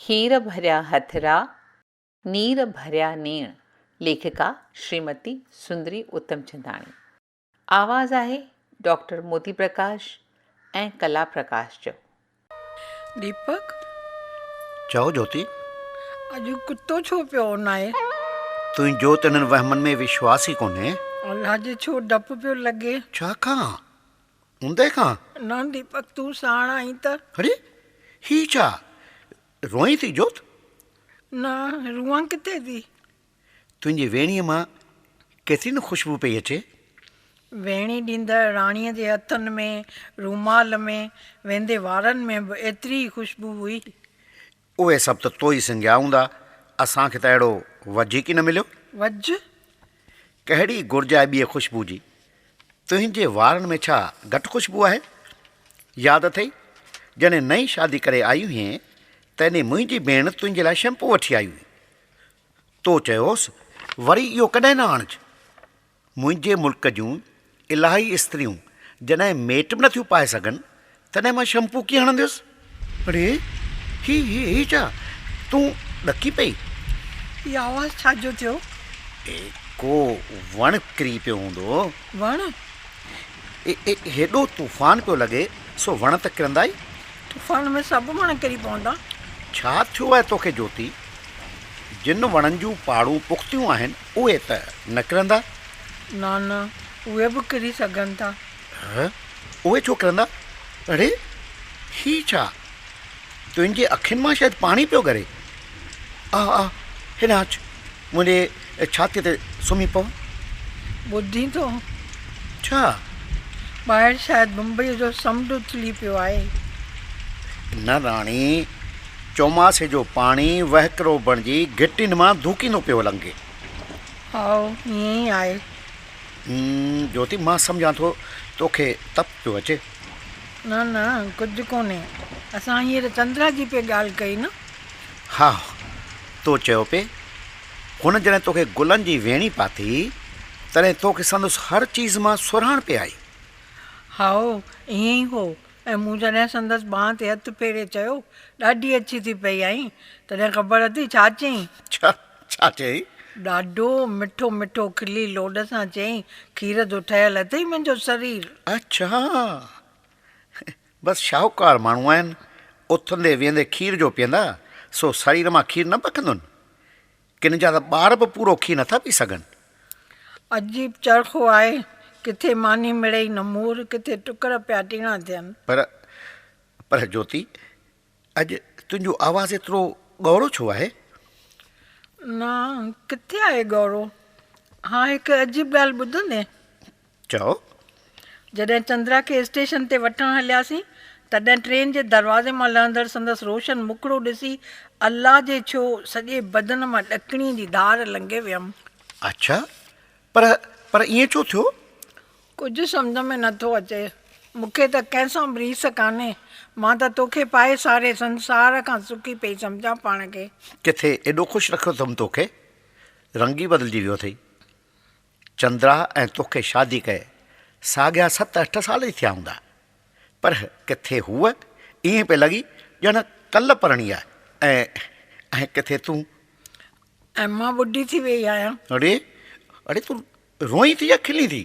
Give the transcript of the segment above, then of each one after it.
کير ڀريا هٿرا، نير ڀريا نيڻ، ليکڪا شريمتي سندري اتمچنداڻي. آواز آهي ڊاڪٽر موتي پرڪاش ۽ ڪلا پرڪاش جو. ديپڪ! چئو جوتي! اڄ ڪتو ڇو پيو اونائي؟ تنهنجو ته انهن وهمن ۾ وشواس ئي ڪونهي. الله جي ڇو ڊپ پيو لڳي؟ ڇا کان؟ اوندهه کان؟ نه ديپڪ تون ساڻ آهين ته. اڙي هي ڇا؟ روئين ٿي جوت؟ نه روئان ڪٿي ٿي؟ تنهنجي ويڻيء مان ڪيتري نه خوشبو پئي اچي. ويڻي ڏيندڙ راڻيء جي هٿن ۾، رومال ۾، ويندي وارن ۾ به ايتري ئي خوشبو هئي. اهي سڀ ته تو ئي سنگهيا هوندا، اسان کي ته اهڙو وجهه ئي ڪين مليو. وجهه؟ ڪهڙي گهرج آهي ٻيء خوشبو جي؟ تنهنجي وارن ۾ ڇا گهٽ خوشبو آهي؟ ياد اٿئي، جڏهن نئين شادي ڪري آئي هئين، تڏهن منهنجي ڀيڻ تنهنجي لاء شيمپو وٺي آئي هئي. تو چيو هوس، وري اهو ڪڏهن نه آڻج. منهنجي ملڪ جون الاهي استريون جڏهن ميٽ به نٿيون پائي سگهن، تڏهن مان شمپو ڪيئن هڻنديس؟ اڙي، هي، هي، هي ڇا؟ تون ڏڪي پئي؟ هي آواز ڇا جو ٿيو؟ اي، ڪو وڻ ڪري پيو هوندو. وڻ؟ اي، اي، هيڏو طوفان پيو لڳي، سو وڻ ته ڪرندا ئي. طوفان ۾ سڀ وڻ ڪري پوندا. ڇا ٿيو آهي توکي جوتي؟ جن وڻن جون پاڙون پختيون آهن، اهي ته نه ڪرندا؟ نه نه، اهي به ڪري سگهن ٿا. هه، اهي ڇو ڪرندا؟ اڙي، هي ڇا؟ تنهنجي اکين مان شايد پاڻي پيو ڳري. آ آ، هيڏانهن اچ، منهنجي ڇاتيء تي سمهي پؤ. ٻڌين ٿو؟ ڇا؟ ٻاهر شايد بمبئيء جو سمنڊ اٿلي پيو آهي. نه راڻي، چوماسي جو پاڻي وهڪرو بڻجي گهٽين مان ڌوڪيندو پيو لنگهي. هائو، ائين ئي آهي. جوتي، مان سمجهان ٿو توکي تپ پيو اچي. نه نه، ڪجهه ڪونهي. اسان هينئر چندرا جي پئي ڳالهه ڪئي نه؟ ها، تو چيو پئي. هن جڏهن توکي گلن جي ويڻي پاتي، تڏهن توکي سندس هر چيز مان سرهاڻ پئي آئي. هائو، ائين ئي هو. ۽ مون جڏهن سندس ٻانهن تي هٿ ڦيري چيو، ڏاڍي اڇي ٿي پئي آهين، تڏهن خبر اٿئي ڇا چيائين؟ ڇا؟ ڇا چيائين؟ ڏاڍو مٺو مٺو کلي لوڏ سان چيائين، کير جو ٺهيل اٿئي منهنجو سرير. اڇا! بس شاهوڪار ماڻهو آهن، اٿندي ويهندي کير جو پيئندا، سو سرير مان کير نه بکندن. ڪن جا ته ٻار به پورو کير نٿا پي سگهن. عجيب چرخو آهي، ڪٿي ماني مڙئي نه مور، ڪٿي ٽڪر پيا ٽيڻا ٿين. پر، پر جوتي، اڄ تنهنجو آواز ايترو ڳؤرو ڇو آهي؟ نه، ڪٿي آهي ڳؤرو؟ ها، هڪ عجيب ڳالهه ٻڌندين؟ چئو. جڏهن چندرا کي اسٽيشن تي وٺڻ هلياسين، تڏهن ٽرين جي دروازي مان لهندڙ سندس روشن مکڙو ڏسي الله جي ڇو سڄي بدن مان ڏڪڻيء جي ڌار لنگهي ويم. اڇا! پر پر ائين ڇو ٿيو؟ ڪجهه سمجهه ۾ نٿو اچي. مون کي ته ڪنهن سان به ريس ڪانهي. مان ته توکي پائي ساري سنسار کان سکي پئي سمجهان پاڻ کي. ڪٿي ايڏو خوش رکيو اٿم توکي. رنگ ئي بدلجي ويو اٿئي. چندرا ۽ توکي شادي ڪئي ساڳيا ست اٺ سال ئي ٿيا هوندا. پر ڪٿي هوء ائين پئي لڳي ڄڻ ڪلهه پرڻي آهي ۽ ۽ ڪٿي تون. ۽ مان ٻڍي ٿي ويئي آهيان. اڙي اڙي تون روئين ٿي يا کلين ٿي؟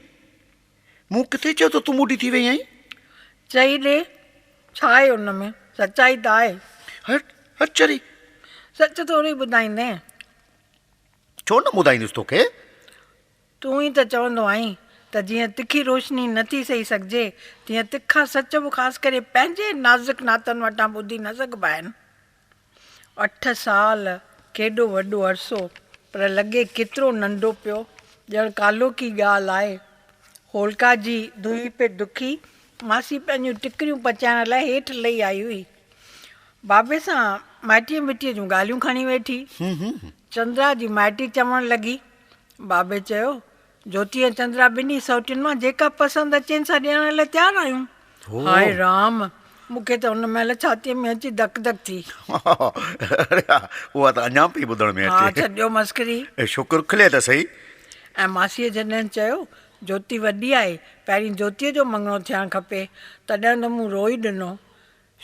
مون ڪٿي چيو ته تون ٻڍي ٿي ويئي آهين؟ چئي ڏي، ڇا آهي ان ۾؟ سچائي ته آهي. هٽ هٽ چري. سچ ٿوري ٻڌائيندين. ڇو نه ٻڌائيندس توکي؟ تون ئي ته چوندو آهين ته جيئن تکي روشني نه ٿي سهي سگهجي، تيئن تکا سچ به خاص ڪري پنهنجي نازڪ ناتن وٽان ٻڌي نه سگهبا آهن. اٺ سال ڪيڏو وڏو عرصو، پر لڳي ڪيترو ننڍو پيو، ڄڻ ڪالهوڪي ڳالهه آهي. هولڪا جي ڌوئي پي دکي ماسي پنهنجون ٽڪريون پچائڻ لاء هيٺ لهي آئي هئي. بابي سان مائٽيء مٽيء جون ڳالهيون کڻي ويٺي. چندرا جي مائٽي چوڻ لڳي. بابي چيو، جوتي ۽ چندرا ٻنهي سئوٽين مان جيڪا پسند اچين سا ڏيڻ لاء تيار آهيون. هاء رام! مون کي ته ان مهل ڇاتيء ۾ اچي ڌڪ ڌڪ ٿي. اڙي ها، اها ته اڃا پئي ٻڌڻ ۾ اچي. ها ڇڏيو مسخري. شڪر کلي ته سهي. ۽ ماسيء جڏهن چيو، جوتي وڏي آهي، پهرين جوتيء جو مڱڻو ٿيڻ کپي، تڏهن ته مون روئي ڏنو.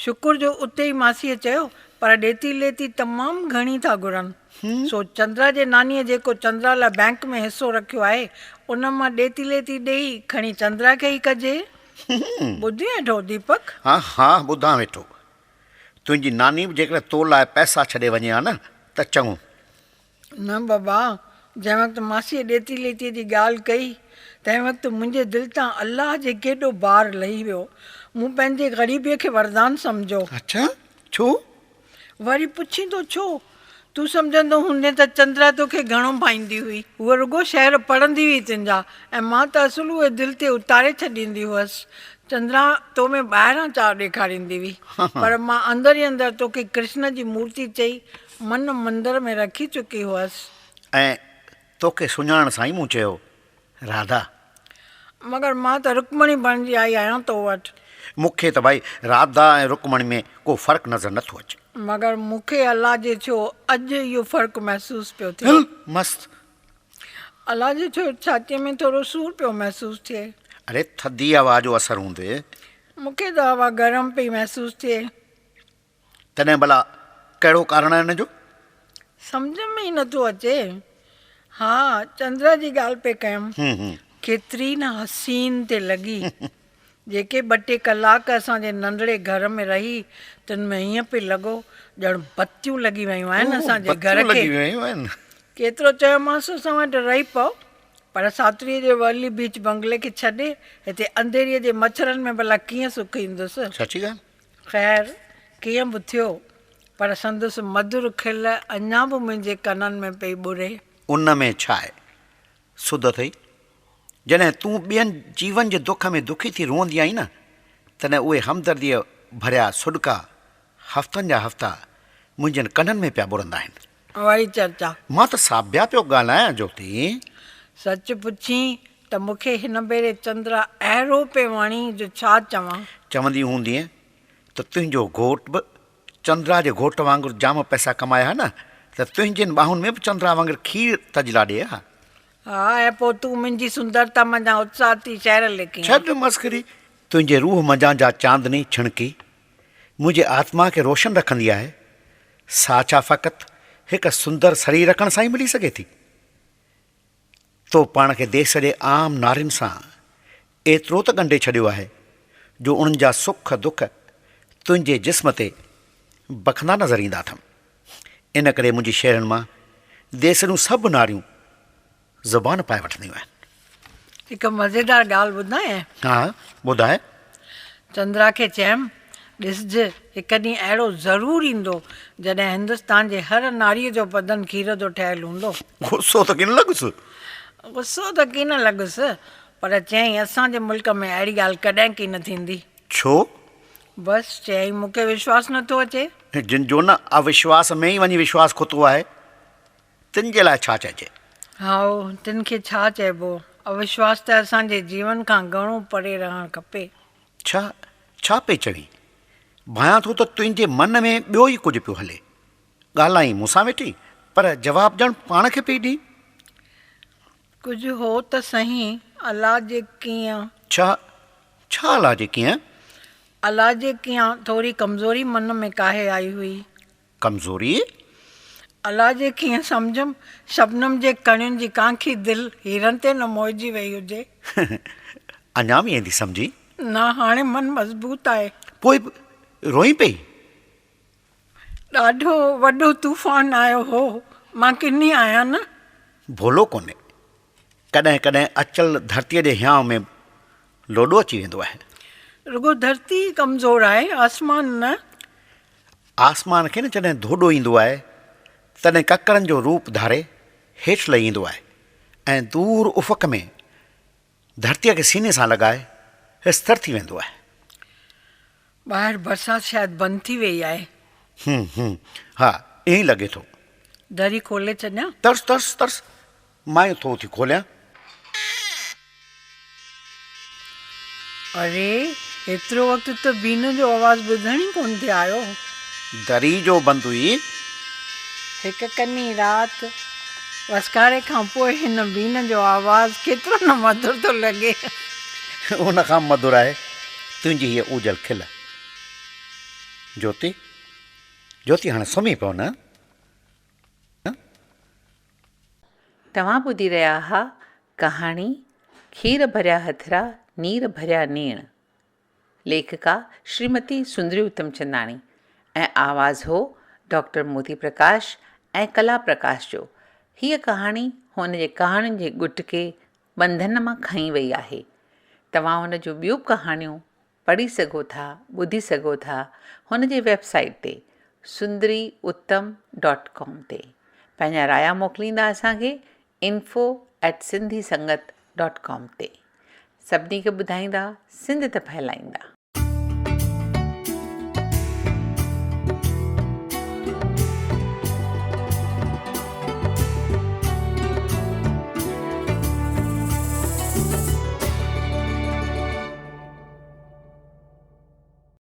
شڪر جو اتي ئي ماسيء چيو، پر ڏيتي ليتي تمام گهڻي ٿا گهرن. سو چندرا جي نانيء جيڪو چندرا لاء بئنڪ ۾ حصو رکيو آهي، ان مان ڏيتي ليتي ڏيئي کڻي چندرا کي ئي ڪجي. ٻڌين ويٺو ديپڪ؟ ها ها ٻڌان ويٺو. تنهنجي ناني به جيڪڏهن تو لاء پئسا ڇڏي وڃي ها نه ته چڱو. نه بابا، جنهن وقت ماسيء ڏيتي ليتيء جي ڳالهه ڪئي، تنهن وقت منهنجي دل تان الله جي ڪيڏو بار لهي ويو. مون پنهنجي غريبيء کي وردان سمجهيو. اڇا، ڇو؟ وري پڇين ٿو ڇو؟ تون سمجهندو هوندين ته چندرا توکي گهڻو ڀائيندي هئي. هوء رڳو شعر پڙهندي هئي تنهنجا ۽ مان ته اصل اهي دل تي اتاري ڇڏيندي هئس. چندرا تو ۾ ٻاهران چاء ڏيکاريندي هئي، پر مان اندر ئي اندر توکي ڪرشن جي مورتي چئي من مندر ۾ رکي چڪي هئس. ۽ توکي سڃاڻڻ سان ئي مون چيو، راڌا! مگر مان ته رڪمڻي بڻجي آئي آهيان تو وٽ. مون کي ته ڀائي راڌا ۽ رڪمڻي ۾ ڪو فرق نظر نٿو اچي. مگر مون کي الاجي ڇو اڄ اهو فرق محسوس پيو ٿئي. هل مست! الاجي ڇو ڇاتيء ۾ ٿورو سور پيو محسوس ٿئي. اڙي ٿڌي هوا جو اثر هوندي. مون کي ته هوا گرم پئي محسوس ٿئي. تڏهن ڀلا ڪهڙو ڪارڻ آهي ان جو؟ سمجهه ۾ ئي نٿو اچي. ها چندرا جي ڳالهه پئي ڪيم. ڪيتري نه حسين ٿي لڳي. جيڪي ٻه ٽي ڪلاڪ اسان جي ننڍڙي گهر ۾ رهي تن ۾ ائين پئي لڳو ڄڻ بتيون لڳي ويون آهن اسان جي گهر کي. ڪيترو چيومانس اسان وٽ رهي پئو پر ساتريء جي ورلي بيچ بنگلي کي ڇڏي هتي انڌيريء جي مڇرن ۾ ڀلا ڪيئن سک ايندس. سچي ڳالهه. خير، ڪيئن به ٿيو، پر سندس مڌر کل اڃا به منهنجي ڪنن ۾ پئي ٻري. ان ۾ ڇا آهي؟ سڌ اٿئي، جڏهن تون ٻين جيون جي دک ۾ دکي ٿي روئندي آهين نه، تڏهن اهي همدرديء ڀريا سڏڪا هفتن جا هفتا منهنجن ڪنن ۾ پيا ٻرندا آهن. وري چرچا. مان ته ساڀيا پيو ڳالهايان جوتي. سچ پڇين ته مون کي هن ڀيري چندرا اهڙو پئي وڻي جو ڇا چوان. چوندي هوندينء ته تنهنجو گهوٽ به چندرا جي گهوٽ وانگر جام پئسا ڪمائي ها نه ته تنهنجين ٻانهن ۾ به چندرا وانگر کير تجلا ڏئي ها. ها ۽ پوء تون منهنجي سندرتا منجهان اتساهه ٿي شعر لکين ها. ڇڏ مسخري. تنهنجي روح منجهان جا چاندني ڇڻڪي منهنجي آتما کي روشن رکندي آهي، سا ڇا فقط هڪ سندر سرير رکڻ سان ئي ملي سگهي ٿي؟ تو پاڻ کي ديس جي عام نارين سان ايترو ته ڳنڍي ڇڏيو آهي جو انهن جا سک دک تنهنجي جسم تي بکندا نظر ايندا اٿم. ان ڪري منهنجي شعرن مان ديس جون سڀ ناريون زبان پائي وٺنديون آهن. هڪ مزيدار ڳالهه ٻڌايانء؟ ها ٻڌاء. چندرا کي چيم، ڏسج، هڪ ڏينهن اهڙو ضرور ايندو، جڏهن هندستان جي هر ناريء جو بدن کير جو ٺهيل هوندو. غصو ته ڪين لڳس؟ غصو ته ڪين لڳس، پر چيائين، اسان جي ملڪ ۾ اهڙي ڳالهه ڪڏهن ڪين ٿيندي. ڇو؟ بس، چيائين، مون کي وشواس نٿو اچي. جن جو نه اوشواس ۾ ئي وڃي وشواس کتو آهي، تن جي لاء ڇا چئجي؟ هائو، تن کي ڇا چئبو؟ اوشواس ته اسان جي جيون کان گهڻو پري رهڻ کپي. ڇا، ڇا پئي چوين؟ ڀانيان ٿو ته تنهنجي من ۾ ٻيو ئي ڪجهه پيو هلي. ڳالهائين مون سان ويٺي، پر جواب ڄڻ پاڻ کي پئي ڏين. ڪجهه هو ته سهين، الاجي ڪيئن. ڇا، ڇا الاجي ڪيئن؟ الاجي ڪيئن ٿوري ڪمزوري من ۾ ڪاهي آئي هئي. ڪمزوري؟ الاجي ڪيئن سمجهيم، شبنم جي ڪڻين جي ڪانکي دل هيرن تي نه موهجي وئي هجي. اڃا به ائين ٿي سمجهين؟ نه، هاڻي من مضبوط آهي. پوء به روئين پئي؟ ڏاڍو وڏو طوفان آيو هو، مان ڪني آهيان نه. ڀولو ڪونهي. ڪڏهن ڪڏهن اچل ڌرتيء جي هيانء ۾ لوڏو اچي ويندو آهي. رڳو ڌرتي ئي ڪمزور آهي، آسمان نه. آسمان کي نه جڏهن ڌوڏو ايندو آهي، تڏهن ڪڪرن جو روپ ڌاري هيٺ لهي ايندو آهي ۽ دور افق ۾ ڌرتيء کي سيني سان لڳائي استر ٿي ويندو آهي. ٻاهر برسات شايد بند ٿي ويئي آهي. هم هم ها ائين ئي لڳي ٿو. دري کولي ڇڏيان؟ ترس ترس ترس مان ئي ٿو اٿي کوليان. اري ايترو وقت ته بين جو آواز ٻڌڻ ئي ڪونه ٿي آيو. دري جو بند هئي. هڪ ڪني رات وسڪاري کان پوء هن بين جو آواز ڪيترو نه مڌر ٿو لڳي. ان کان به مڌر آهي تنهنجي هيء اوجل کل. جوتي! جوتي هاڻي سمهي پئو نه. توهان ٻڌي رهيا ها ڪهاڻي کير ڀريا هٿرا نير ڀريا نيڻ ليکڪا شريمتي سندري اتمچنداڻي ۽ آواز هو ڊاڪٽر موتي پرڪاش ۽ ڪلا پرڪاش جو. هيء ڪهاڻي هن جي ڪهاڻين جي ڳٽڪي ٻنڌن مان کنئي وئي آهي. توهان هن جون ٻيون به ڪهاڻيون پڙهي سگهو ٿا، ٻڌي سگهو ٿا هن جي ويب سائيٽ تي سندري اتم ڊاٽ ڪام تي. پنهنجا رايا موڪليندا اسان کي info at Sindhi Sangat dot com تي. سڀني کي ٻڌائيندا، سنڌيت ڦهلائيندا.